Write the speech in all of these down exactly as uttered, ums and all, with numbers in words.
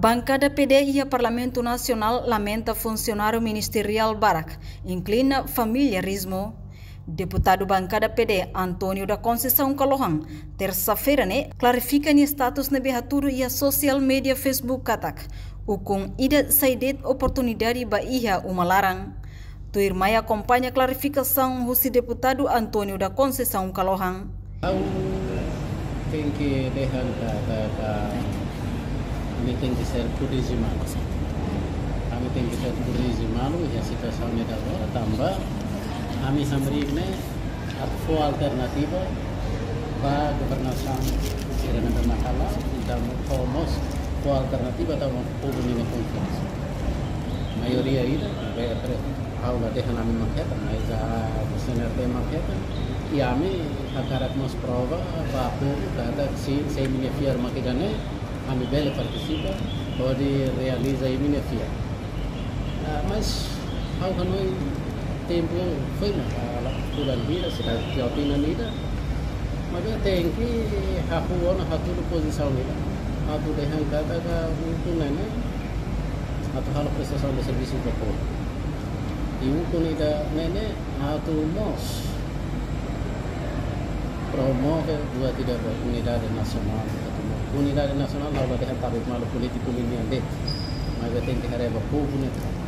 Bankada P D iha Parlamentu Nasionál lamenta funsionáriu ministeriál barak inklina familiarizmu. Deputadu bankada P D António da Conceição Kalohan, tersa-feira ne'e, klarifika nia status ne'ebé hatudu iha sosiál média Facebook katak ukun ida sai de'it oportunidade ba iha uma laran. Tuirmai akompaña klarifikasaun husi deputadu António da Conceição Kalohan. Ha'u tenke dehan katak, katak ami tenke ser prudensiál. Ami tenke ser prudensiál iha situasaun ne'e agora, tanba ami hamriik ne'e atu fó alternativa ba governasaun sira ne'ebé mak hala'o, entaun fó mós, fó alternativa tanba povu ninia konfiansa. Maioria ida, be, pre-, ha'u la dehan ami mak hetan, mas, ah, C N R T mak hetan, i ami hakarak mós prova ba povu katak se, se imi-nia fiar mak ida-ne'e, ami bele partisipa hodi realiza imi-nia fiar. Ah, mas ha'u hanoin tempu foin ona, ah, la, fulan hira, seidauk tinan ida. Maibé tenke hahú ona hatudu pozisaun ida. Atu dehan katak ukun ne'e ne'e atu halo prestasaun de servisu ba povu. I ukun ida-ne'e ne'e atu mós promove buat ida ba unidade nasionál, atu mós unidade nasionál, ha'u la dehan tabet malu polítiku ninian de'it, maibé tenke haree ba povu ne'e.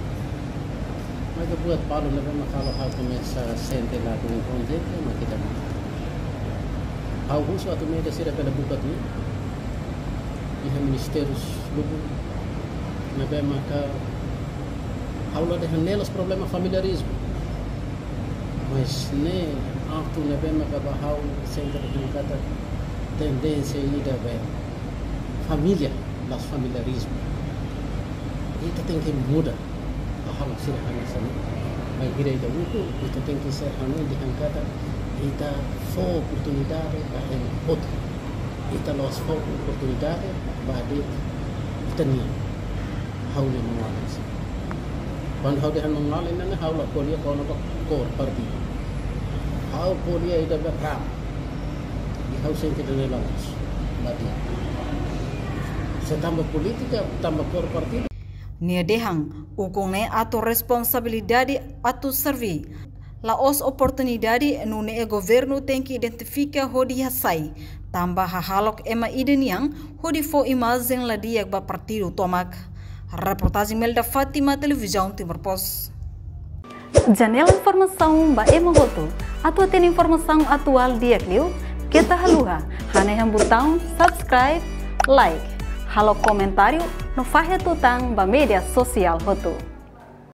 Maibé buat balu ne'ebé mak halo ha'u komesa sente ladún kontente, mak ida-ne'e. Ha'u husu atu média sira bele buka tuir iha ministériu lubun ne'ebé maka ha'u la dehan ne'e la'ós problema familiarizmu. Mas ne'e atu ne'ebé maka ba ha'u sente dehan katak tendénsia ida be família, la'ós familiarizmu. Ita tenke muda. Hahú sira hanesan ne'e. Bainhira ita ukun, ita tenke ser hanoin dehan katak ita fó oportunidade ba ema hotu. Ita la'ós fó oportunidade ba de'it ita-nian. Ha'u-nia maun-alin sira. Kuandu ha'u dehan maun-alin ne'e, ha'u la ko'alia kona-ba kór partidu. Ha'u ko'alia ida-ne'ebé ram. I ha'u sente ida-ne'e la'ós. Badia. Se tanba polítika, tanba kór partidu. Nia dehan, ukun ne'e atu responsabilidade atu serví. La'ós oportunidade, nune'e governu tenke identifika hodi hasai. Tanba hahalok ema ida nian, hodi fó imajen la di'ak ba partidu tomak. Reportajen Melda Fátima, Televizaun Timor Post. Janela informasaun ba ema hotu. Atu hatene informasaun atuál di'ak liu, keta haluha hanehan butaun subscribe, like, halo komentáriu, no fahe tutan ba média sosiál hotu.